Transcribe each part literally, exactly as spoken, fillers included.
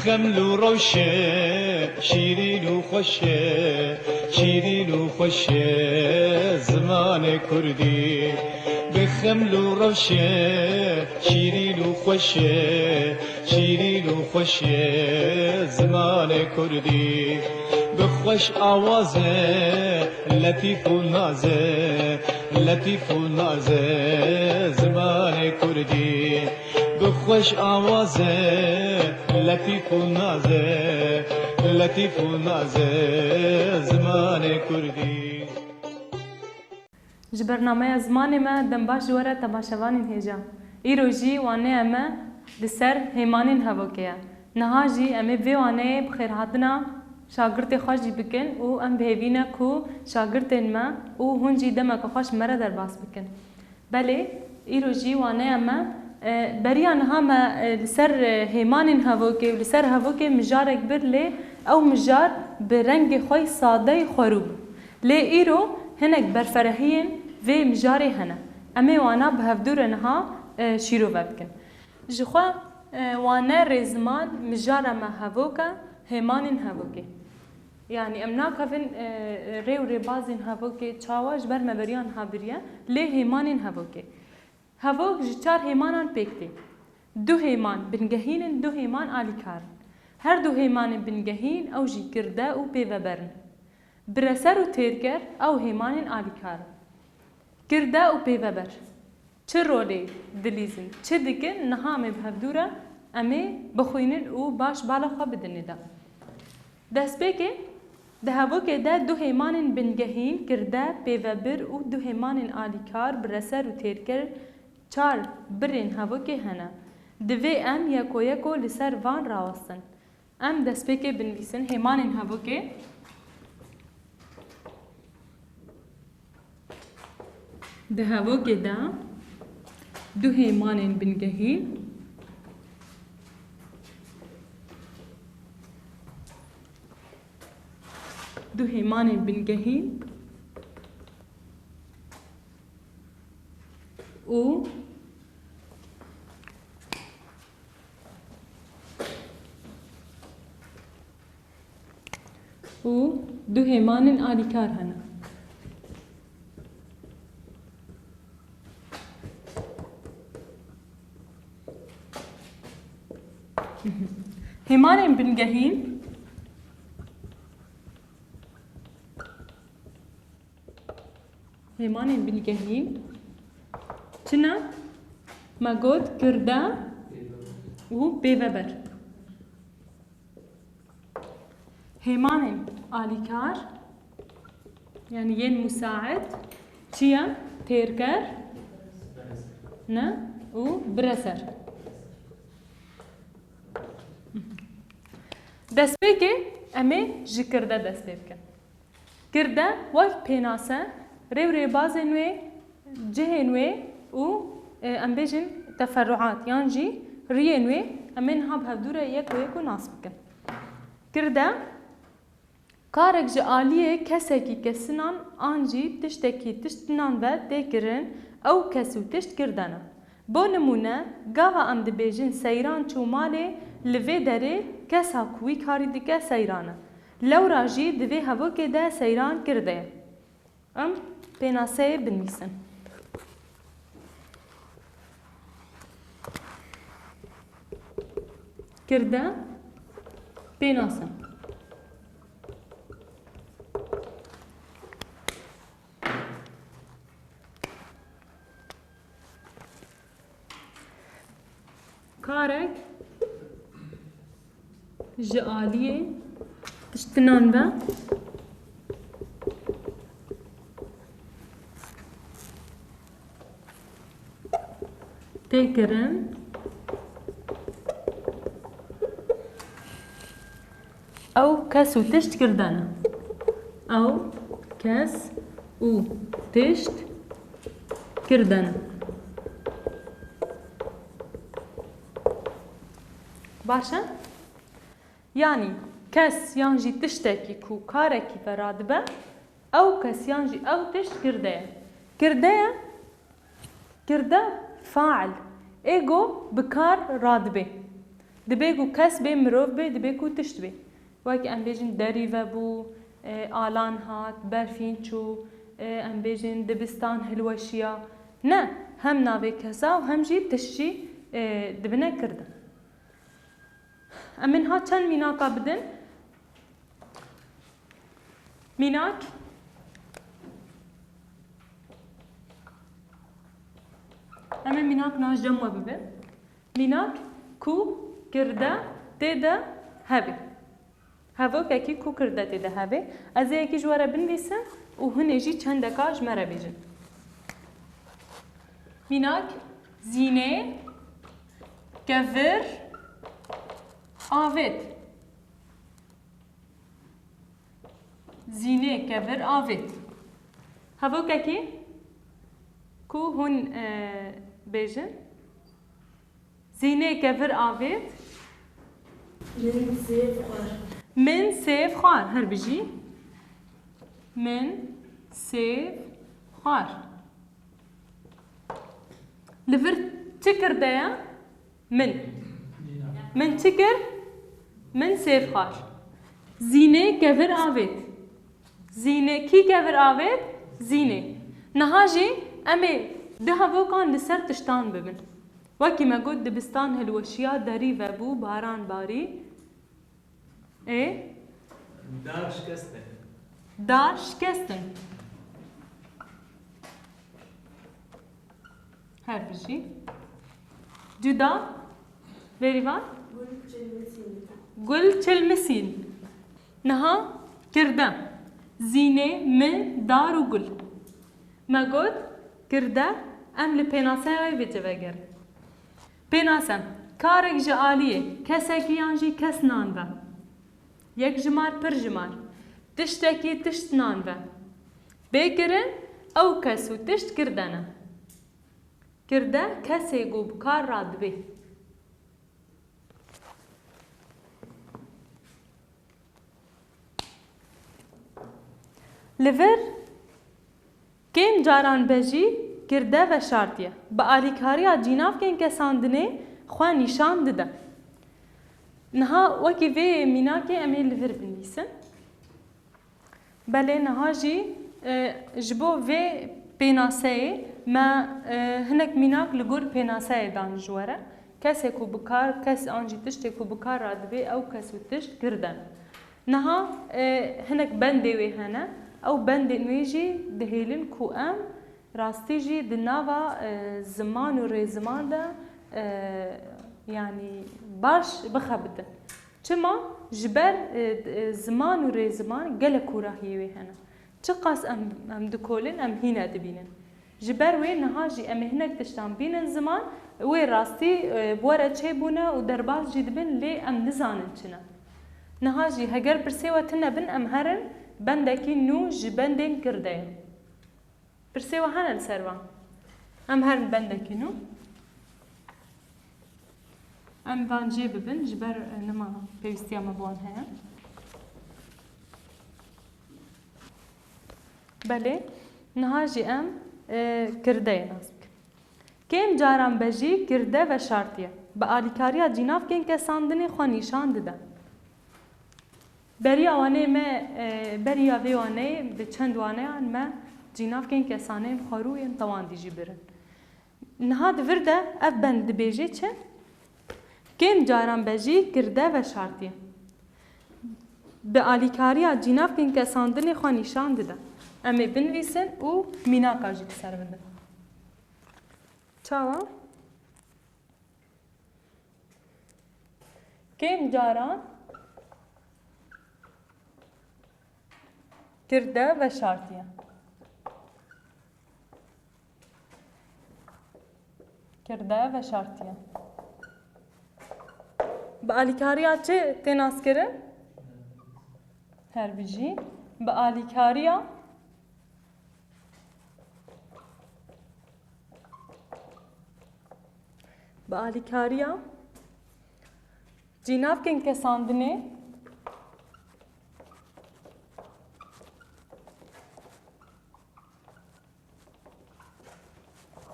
Xeml û rewşe, şîrîn û xweş e, şîrîn û xweş e zimanê kurdî. Bi xeml û rewşe, şîrîn û xweş e, şîrîn û xweş e zimanê kurdî. Bi xweş awaz e, letîf û naz e, letîf û naz e zimanê kurdî. Bi xweş awaz e, letîf û naz e, letîf û naz e zimanê kurdî. Ji bernameya Zimanê Me dem baş ji we re temaşevanên hêja. Îro jî waneya me li ser hêmanên hevokê ye. Niha jî em ê vê waneyê bi xêrhatina şagirtê xwe jî bikin û em bi hêvî ne ku şagirtên me û hûn jî demeke xwe ji me re derbas bikin. Belê, îro jî waneya me, e, beriya niha me, e, li ser, e, hêmanên hevokê û li ser hevokê mijarek bir, lê ew mijar bi rengê xwe yî sade yî xwerû bû. Lê îro hinek berferehiyên vê mijarê hene. Em ê wana bi hevdû re niha, e, şîrove bikin. Ji xwe, e, wane rêziman mijara me hevok e, hêmanên hevokê. Yanî em nakevin, e, rê û rêbazên hevokê çawa ji ber me beriya niha biriye, lê hêmanên hevokê. Hevok ji çar hêmanan pêk tê. Du hêman bingehîn in, du hêman alîkar in. Her du hêmanên bingehîn ew jî kirde û pêveber in. Bireser û têrker ew hêmanên alîkar in. Kirde û pêveber. Çi rolê dilîzin, çi dikin, niha em ê bi hevdû re em ê bixwînin û baş bala xwe bidin ê de. Destpêkê, di hevokê de du hêmanên bingehîn, kirde, pêvebir û du hêmanên alîkar, bireser û têrker, çar birên hevokê hene. Divê em yeko yeko li ser van rawestin. Em destpêkê binivîsin hêmanên hevokê. Di hevokê de du hêmanên bingehîn, du hêmanên bingehîn û û du hêmanên alîkar hene. Hêmanên bingehîn, hêmanên bingehîn çi ne? Me got kirde û pêveber. Hêmanên alîkar, yanî yên musaid, çi ye? Têrker, ne? Û bireser. Destpêkê em ê ji kirde dest pê bikin. Kirde wek pênase, rê û rêbazên wê, cihên wê û, e, em bêjin teferruat yan jî riyên wê em ê niha bi hevdû re yek û yek û nas bikin. Kirde karek ji aliyê kesekî kesinan an jî tiştekî tiştinan ve tê kirin, ew kes û tişt kirde ne. Bo nimûne, gava em dibêjin Seyran çû malê, li vê derê kesa ku wî karî dike Seyran e. Lewra jî di vê hevokê de Seyran kirde ye. Em pênaseyê binivîsin. Kirde pênase. Karek ji aliyê tiştinan ve tê kirin. Ew kes û tişt kirdene. Ew kes û tişt kirdene. Baş e? Yanî kes yan jî tiştekî ku karekî ve radibe, ew kes yan jî ew tişt kirde ye. Kirde ye, kirde fail. Ê go bi kar radibê. Dibê ku kes bê, mirov bê, dibê ku tişt bê. Wek em bêjin derî vebû, e, alan hat, berfîn çû, e, em bêjin dibistan hilweşiya. Ne, hem navê kesa û hem jî tişt jî, e, dibine kird in. Em ê niha çend mînaka bidin. Mînak. Em ê mînak niha ji cem we bibin. Mînak ku kirde tê de hebe. Hevokekî ku kirde tê de hebe. Ez ê yekî ji we re binivîsim û hûn ê jî çendeka ji me re bêjin. Mînak, zînê, kevir, avêt. Zînê, kevir, avêt. Hevokekî ku hûn, e, bêjin. Zînê, kevir, avêt. Min sêv xwar. Min sêv xwar. Her bijî. Min sêv xwar. Li vir çi kirde ye? Min. Min çi kir? Min sêv xwar. Zînê, kevir, avêt. Zînê, kî kevir avêt? Zînê. Niha jî em ê di hevokan li ser tiştan bibin. Wekî me got, dibistan hilweşiya, derî vebû, baran barî. Ê? Dar şikestin. Dar şikestin. Her bijî. Cuda. Bêrîvan? Gul çilmisîn. Gul çilmisîn. Niha kirde. Zînê, min, dar û gul. Me got, kirde, em li pênaseya wê vêce vegerin. Pênase, karek ji aliyê kesekî yan jî kesnan ve. Yek jimar, pir jimar. Tiştekî, tiştnan ve. Bê kirin, ew kes û tişt kirde ne. Kirde kesê ku bi kar radibê. Li vir kêm caran be jî kirde veşartiye. Bi alîkariya cînavkên kesandinê xwe nîşan dide. Niha wekî vê mînakê em ê li vir binivîsin. Belê niha jî, e, ji bo vê pênaseyê me, e, hinek mînak li gor pênaseyê dan ji we re. Kesê ku bi kar, kes an jî tiştê ku bi kar radibê, ew kes û tişt kirde ne. Niha, e, hinek bendê wê hene. Ew bendên wê jî dihêlin ku em rastî jî di nava, e, ziman û rêziman de, e, yanî baş bixebitin. Çima? Ji ber, e, e, ziman û rêziman gelek kûrahiyê wê hene. Çiqas em, em dikolin, em hîne dibînin. Ji ber wê niha jî em ê hinek tiştan bînin ziman, wê rastî, e, bi we re çêbûne û derbas jî dibin, lê em nizanin çi ne. Niha jî heger pirsê we tune bin, em herin bendekî nû ji bendên kirde ye. Pirsê we hene li ser van? Em herin bendekî nû. Em van jê bibin, ji ber, e, nema pêwîstiya me bi wan heye. Belê, niha jî em, e, kirdeyê nas bikin. Kêm caran be jî kirde veşartiye. Bi alîkariya cînavkên kesandinê xwe nîşan dide. Beriya wanê me, e, beriya vê waneyê bi çend waneyan me cînavkên kesanên xwerû yên tewandî jî birin. Niha di vir de ev bend dibêje çi? Kêm caran be jî kirde veşartiye. Bi alîkariya cînavkên kesandinê xwe nîşan dide. Em ê binivîsin û mînaka jî li ser bidin. Çawa? Kêm caran kirde veşartiye. Kirde veşartiye. Bi alîkariya çi tê naskirin? Her bijî. Bi alîkariya Bi alîkariya cînavkên kesandinê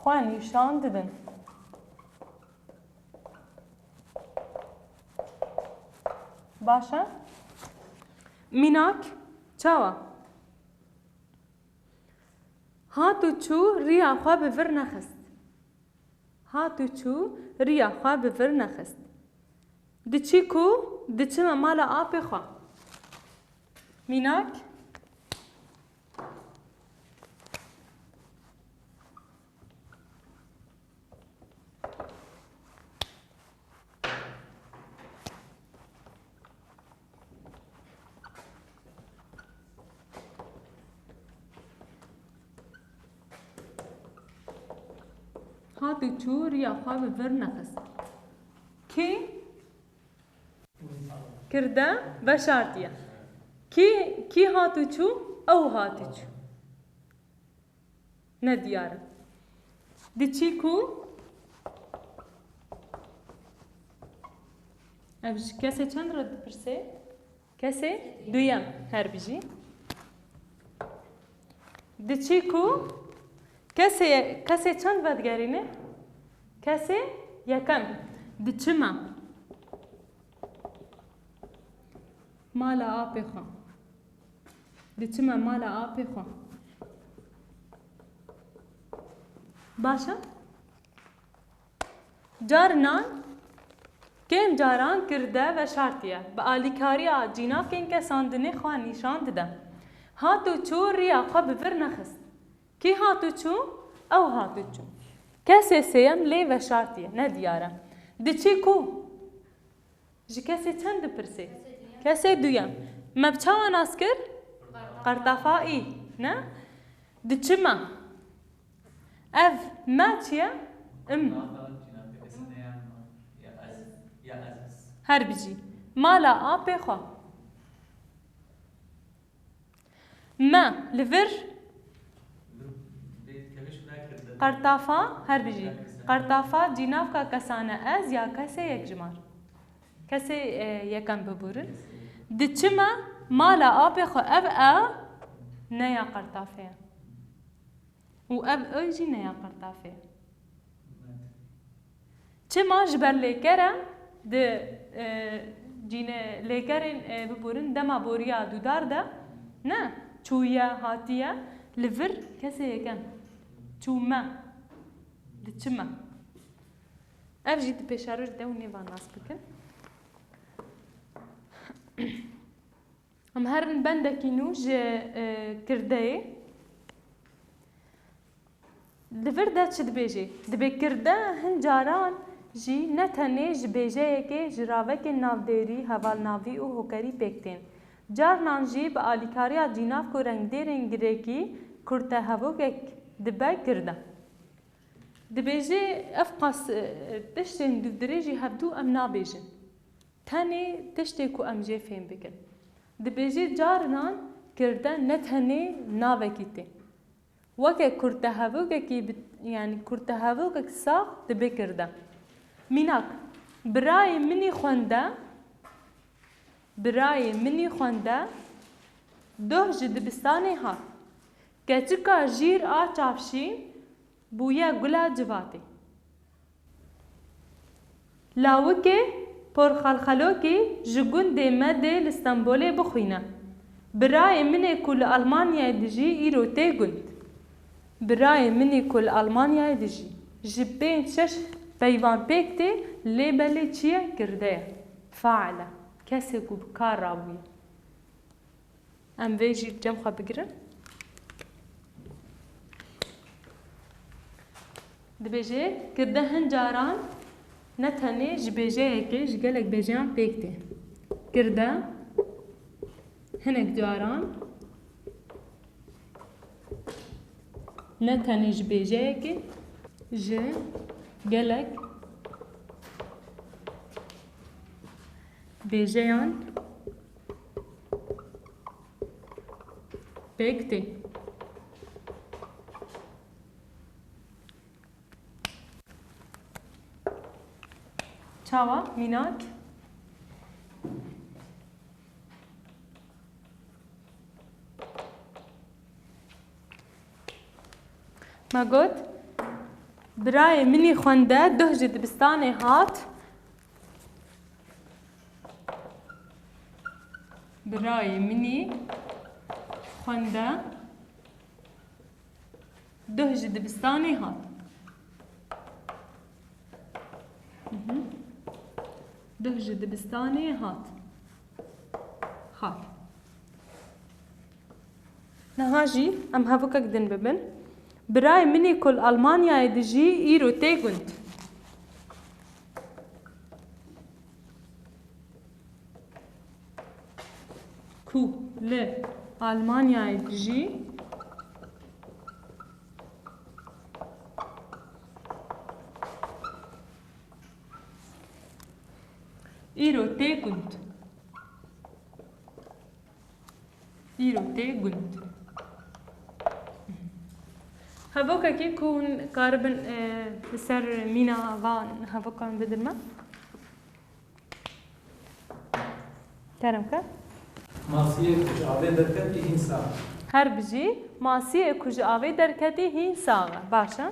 xwe nîşan didin. Baş e? Mînak, çawa? Hat û çû, riya xwe bi vir nexist. Hat û çû, riya xwe bi vir nexist. Diçî ku? Diçime mala apê xwe. Mînak. Hat û çû, riya xwe bi vir nexist. Kî kirde veşartiye? Kî, kî hat û çû? Ew hat û çû. Ne diyar e. Diçî ku? Ev ji kesê çend re dipirse? Kesê duyem, her bijî. Diçî ku? Kesê, kesê çend vedigerîne? Kesê yekem. Diçime mala apê xwe. Diçime mala apê xwe. Baş e? Carinan, kêm caran kirde veşartiye, bi alîkariya cînakên kesandinê xwe nîşan dide. Hat û çû, riya xwe bi vir nexist. Kî hat û çû? Ew hat û çû. Kesê sêyem lê veşartiye, ne diyar e. Diçî ku? Ji kesê çend dipirsê? Kesê duyem. Me bi çawa nas kir? Qertafa î, ne? Diçime. Ev me çi ye? Im. Her bijî. Mala apê xwe. Me li vir qertafa, her bijî. Qertafa cînavka kesane ez ya kesê yekjimar. Kesê, e, yekem biborin. Diçime mala apê xwe, ev e, ne ya qertafê ye. Û ev ê jî ne ya qertafê ye. Çima? Ji ber lêker e, di, e, cîne-, lêkerên, e, biborin dema boriya dûdar de, ne, çûye, hatiye, li vir kesê yekem. Çûme. Diçime. Ev jî di pêşeroj de hûn ê van nas bikin. Em herin bendekî nû ji, e, kirdeyê. Di vir de çi dibêje? Dibê kirde hin caran jî ne tenê ji bêjeyekê, ji ravekên navdêrî, hevalnavî û hokerî pêk tên. Carnan jî bi alîkariya cînavk û rengdêrên girêkî kurtehevokek dibe kirde. Dibêje ev qas, e, tiştên dûvdirêjî hevdû em nabêjin. Tenê tiştê ku em jê fêm bikin. Dibêje carinan kirde ne tenê navekî tê. Weke kurtehevokekî bi, yanî kurtehevokek sax dibe kirde. Mînak, birayê min î xwende, birayê min î xwende doh ji dibistanê hat. Keçika jîr a çavşîn bûye gula civatê. Lawikê porxalxalokî ji gundê me dê li Stenbolê bixwîne. Birayê min ê ku li Almanyayê dijî îro tê gund. Birayê min ê ku li Almanyayê dijî. Ji pênc şeş peyvan pêk tê, lê belê çi ye? Kirde ye. Fail e. Kesê ku bi kar rabûye. Em vê jî cem xwe bigirin. Dibêje, kirde hin caran ne tenê ji bêjeyekê, ji gelek bêjeyan pêk tê. Kirde hinek caran ne tenê ji bêjeyekê, ji gelek bêjeyan pêk tê. Çawa, mînak? Me got, birayê min î xwende doh ji dibistanê hat. Birayê min î xwende duh ji dibistanê hat. Mhm. Duh ji dibistanê hat. Hat. Niha jî em hevokek din bibin. Birayê min î ku li Almanyayê dijî îro tê gund. Ku li Almanyayê dijî îro tê gund. Îro tê gund. Hevokekî ku hûn karibin, e, li ser mîna van hevokan bidin me. Kerem ke. Masiyê ku ji avê derketî hîn sax e. Her bijî, masiyê ku ji avê derketî hîn sax e. Baş e.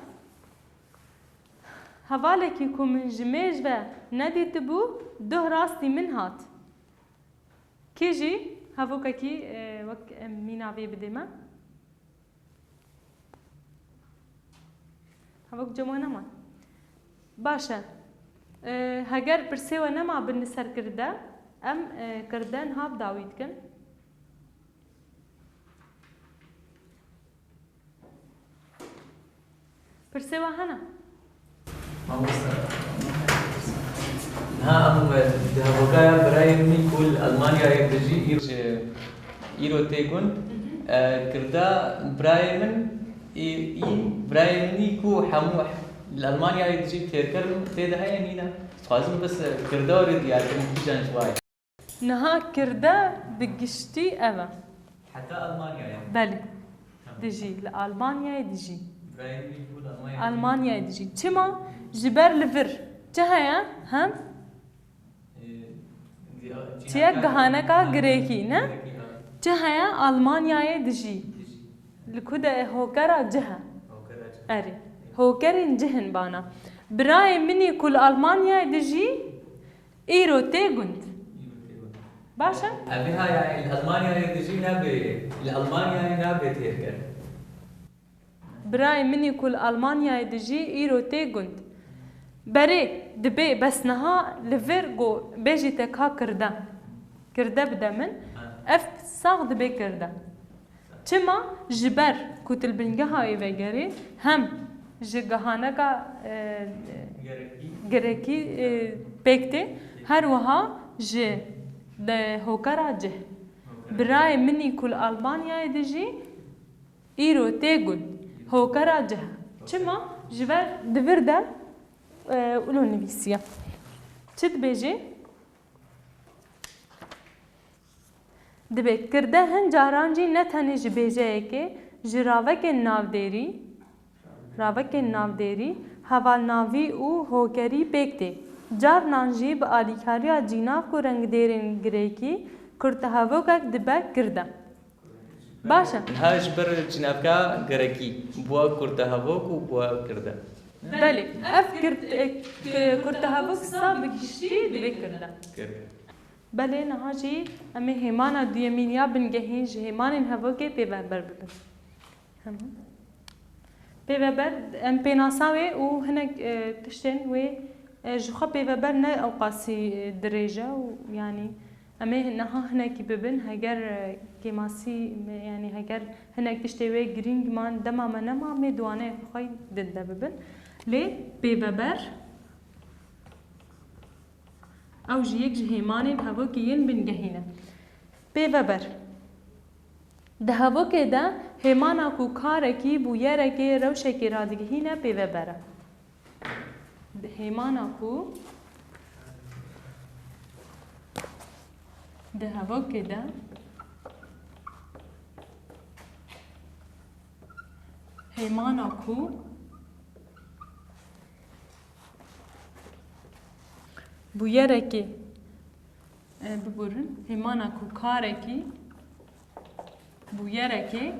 Hevalekî ku min ji mêj ve nedîtibû, duh rastî min hat. Kê jî hevokekî, e, wek em mîna vê bidê me? Hevok cem we nema. Baş e. E, heger pirsê we nema bin li ser kirde, em, e, kirde niha bi dawî dikin. Pirsê we hene? Mamoste. Niha em, e, di hevokaya birayê min ku li Almanyayê dijî, îro, îro tê gund, e, kirda birayê min î, î birayê min î ku hemû li Almanyayê dijî têrker tê de heye nîne. Dixwazim bes, e, kirda were diyar kirin kîjan ji wa ye. Niha kirde bi giştî ev e. Heta Almanyayê? Belê. Tamam. Dijî, li Almanyayê dijî. Birayê min ku li Almanyayê dijî. Almanyayê dijî. Çima? Ji ber li vir çi heye? Hem? Ee, di-, çiye gihaneka, gihaneka girekî, ne? Girekî, ha. Çi heye? Almanyayê dijî. Dijî. Li ku de hokera cih e. Hokera cih. Erê. Hokerên cih in bana. Birayê min î ku li Almanyayê dijî, îro tê gund. Îro tê gund. Baş e? Ev ha, yani, li Almanyayê dijî nabe, li Almanyayê nabe têrker. Birayê min î ku li Almanyayê dijî, îro tê gund. Berê, dibê, bes niha li vir ku bêjî te ka kirde. Kirde bide min. Ha. Ev sax dibê kirde. Çima? Ji ber ku tu li bingeha wê vegerî, hem ji gihaneka, e, gerekî, e, pêk tê, her wiha ji de hokera cih. Birayê min î ku li Almanyayê dijî, îro tê gund. Hokera cih. Çima? Ji ber di vir de, e, wilo nivîsiye. Çi dibêjê? Dibê kirde hin caran jî ne tenê ji bêjeyekê, ji ravekên navdêrî, ravekên navdêrî, hevalnavî û hokerî pêk tê. Carnan jî bi alîkariya cînav ku rengdêrên girekî, kurtehevokek dibe kirde. Baş e. Niha ji ber cînavka girekî, bûa kurtehevok û bûa kirde. Belê, ev kirt-, e, k-, kurtehevok sa bi giştî divê kirde. Kirde. Belê, niha jî em ê hêmana duyemîn ya bingehîn ji hêmanên hevokê pêveber bibin. Hema. Pêveber, em pênasa wê û hinek, e, tiştên wê, e, ji xwe pêveber ne ewqasî, e, dirêj e û, yanî, em ê niha hinekî bibin, heger, e, kêmasî, me, yanî heger hinek tiştê wê girîng man, dema me nema, em ê di waneyeke xwe din de bibin. Lê pêveber, Ew jî yek ji hêmanên hevokê yên bingehî ne. Pêveber. Di hevokê de hêmana ku karekî, bûyerekê, rewşekê radigihîne pêveber e. Di hêmana ku, di hevokê de hêmana ku bûyerekê, e, biborin, hêmana ku karekî, bûyerekê,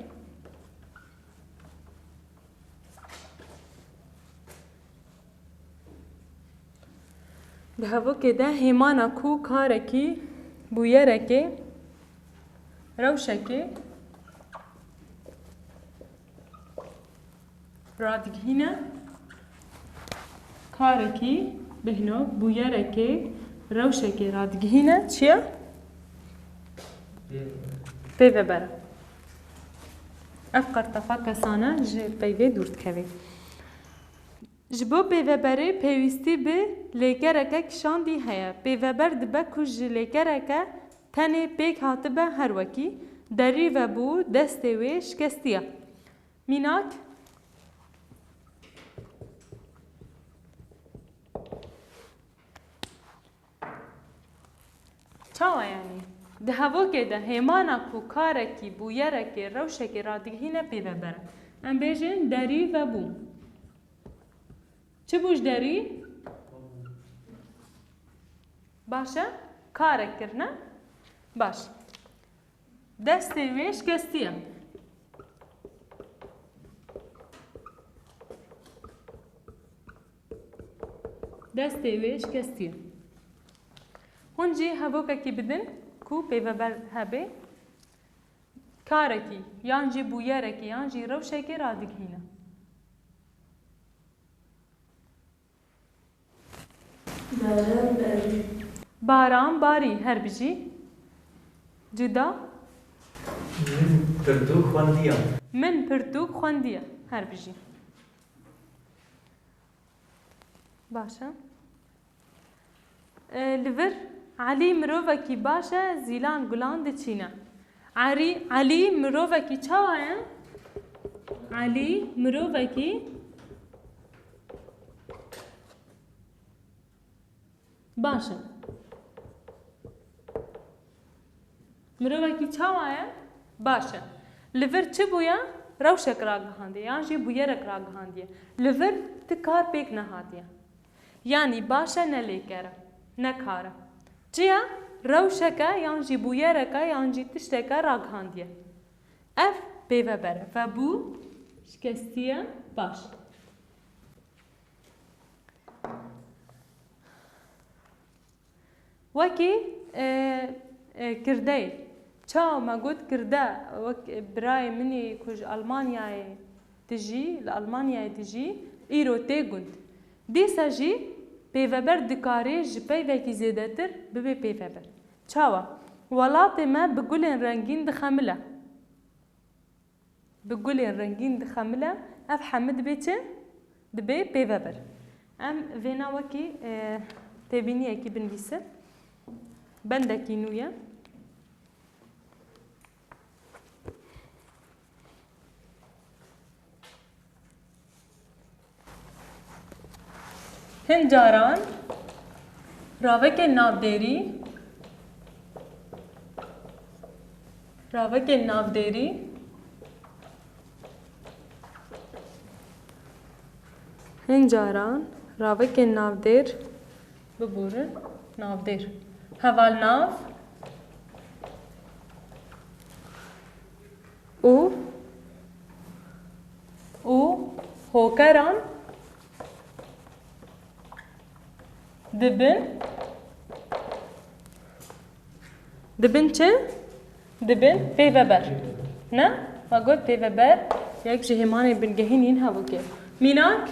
di hevokê de hêmana ku karekî, bûyerekê, rewşekê radigihîne, karekî bihno, bûyerekê, rewşekê radigihîne çi ye? Pêveber e. Ev qertefa kesane ji peyvê dûr dikeve. Ji bo pêveberê pêwîstî bi lêkereke kişandî heye. Pêveber dibe ku ji lêkereke tenê pêk hatibe, her wekî derî vebû, destê wê şikestiye. Mînak. Çawa yanî? Di hevokê de hêmana ku karekî, bûyerekê, rewşekê radigihîne pêveber e. Em bêjin derî vebû. Çi bû ji derî? Baş e? Karek kirine? Baş. Destê wê şikestiye. Destê wê şikestiye. Hûn jî hevokekî bidin ku pêveber hebe, karekî yan jî bûyerekî yan jî rewşekê radigihîne. Baran barî. Baran barî, her bijî. Cuda. Min pirtûk xwendiya. Min pirtûk xwendiye, her bijî. Baş e. E, li vir Elî mirovekî baş e, zîlan gulan diçîne. Erî-, Elî mirovekî çawa ye? Elî mirovekî baş e. Mirovekî çawa ye? Baş e. Li vir çi bûye? Rewşek ragihandiye yan jî bûyerek ragihandiye. Li vir ti kar pêk nehatiye. Yanî baş e, ne lêker e, ne kar e. Çi ye? Rewşek e yan jî bûyerek e yan jî tiştek e ragihandiye. Ev pêveber e. Vebû, şikestiye, baş. Wekî, e, e, kirdeyê. Çawa me got kirde, wek birayê min ê ku ji Almanyayê dijî, li Almanyayê dijî, îro tê gund. Dîsa jî pêveber dikarê ji peyvekî zêdetir bibe pêveber. Çawa? Welatê me bi gulên rengîn dixemile. Bi gulên rengîn dixemile, ev hemû dibê çi? Dibê pêveber. Em vêna wekî, e, têbîniyekî binivîsin. Bendekî nû ye. Hin caran ravekên navdêrî, ravekên navdêrî, hin caran ravekên navdêr, biborin, navdêr, hevalnav, û, û hokeran dibin, dibin çi? Dibin pêveber. Ne? Me got pêveber yek ji hêmanên bingehîn yên hevokê. Mînak?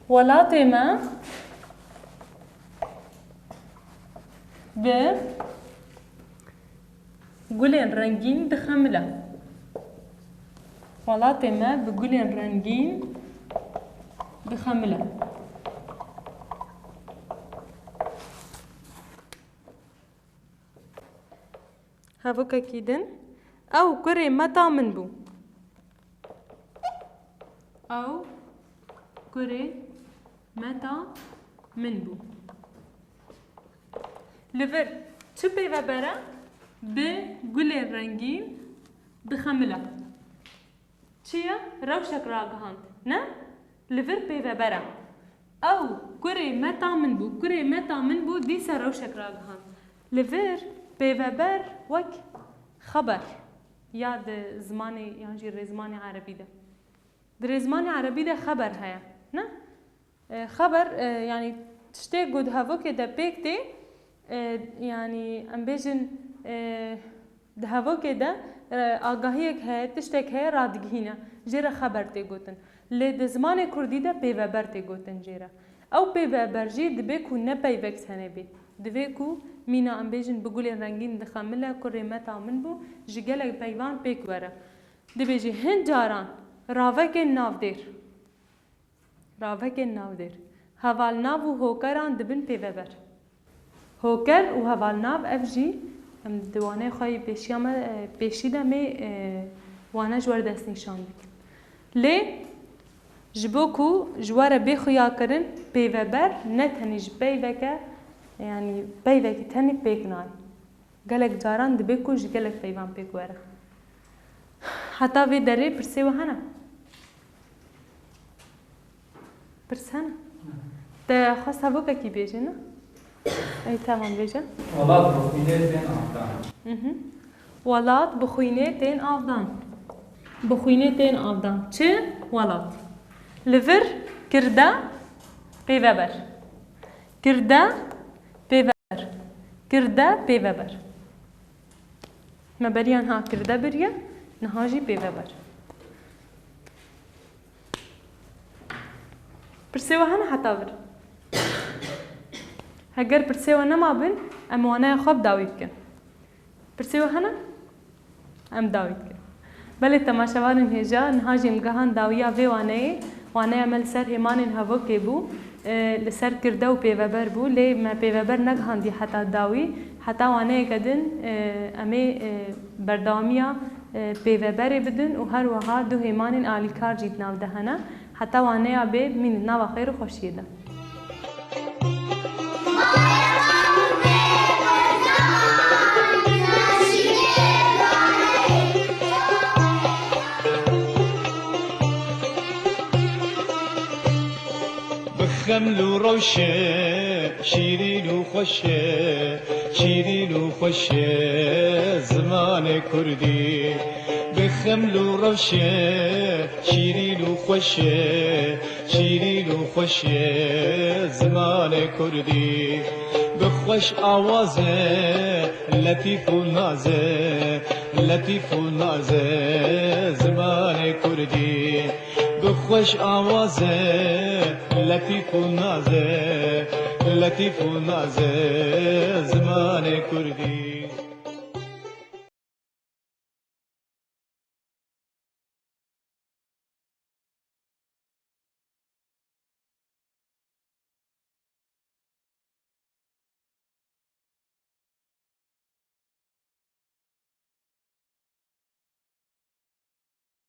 Welatê me bi gulên rengîn dixemile. Welatê me bi gulên rengîn dixemile. Hevokekî din. Ew kurê meta min bû. Ew kurê meta min bû. Li vir çi pêveber e? Bi gulên rengîn dixemile. Çi ye? Rewşek ragihand. Ne? Li vir pêveber e. Ew kurê meta min bû, kurê meta min bû, dîsa rewşek ragihand. Li vir pêveber wek xeber ya di zimanê yan jî rêzimanê erebî de. Di rêzimanê erebî de xeber heye. Ne? E, xeber, e, yanî tiştê ku di hevokê de pêk tê, e, yanî em bêjin, e, di hevokê de, e, agahiyek heye, tiştek heye, radigihîne. Jê re xeber tê gotin. Lê di zimanê kurdî de pêveber tê gotin jê re. Ew pêveber jî dibe ku ne peyvek tenê bê. Divê ku mîna em bêjin bi gulên rengîn dixemile, kurê meta min bû, ji gelek peyvan pêk were. Dibêjî hin caran ravekên navdêr. Ravekên navdêr. Hevalnav û hokeran dibin pêveber. Hoker û hevalnav ev jî em di waneyê xwe yê pêşiya me, e, pêşî de me, e, wane ji we re destnîşan dikin. Lê ji bo ku ji we re bê xuyakirin pêveber ne tenê ji peyveke, yanî peyvekî tenê pêk nayê. Gelek caran dibe ku ji gelek peyvan pêk were. Heta vê derê pirsê we hene? Pirs hene? Te xwest hevokekî bêjî, ne? Ey, tamam, bêje. Welat bi xwînê tên avdan. Mhm. Welat bi xwînê tên avdan. Bi xwînê tên avdan. Çi? Welat. Li vir kirde pêveber. Kirde pêveber. Kirde pêveber. Me beriya niha kirde biriye, niha jî pêveber. Pirsê we hene heta vir? Heger pirsê we nema bin, em waneya xwe bi dawî bikin. Pirsê we hene? Em dawî dikin. Belê temaşevanên hêja, niha jî em gihan dawiya vê waneyê. Waneya me li ser hêmanên hevokê bû, e, li ser kirde û pêveber bû, lê me pêveber negihandiye heta dawî. Heta waneyeke din, e, em ê, e, berdewamiya, e, pêveberê bidin û her wiha du hêmanên alîkar jî di nav de hene. Heta waneya bê, bimînin nava xêr û xweşiyê de. Bi xeml û rewşe, şîrîn û xweş e, şîrîn û xweş e zimanê kurdî. Bi xeml û rewşe, şîrîn û xweş e, şîrîn û xweş e zimanê kurdî. Bi xweş awaz e, letîf û naz e, letîf û naz e zimanê kurdî. Bi xweş awaz e, letîf û naz e, letîf û naz e zimanê kurdî.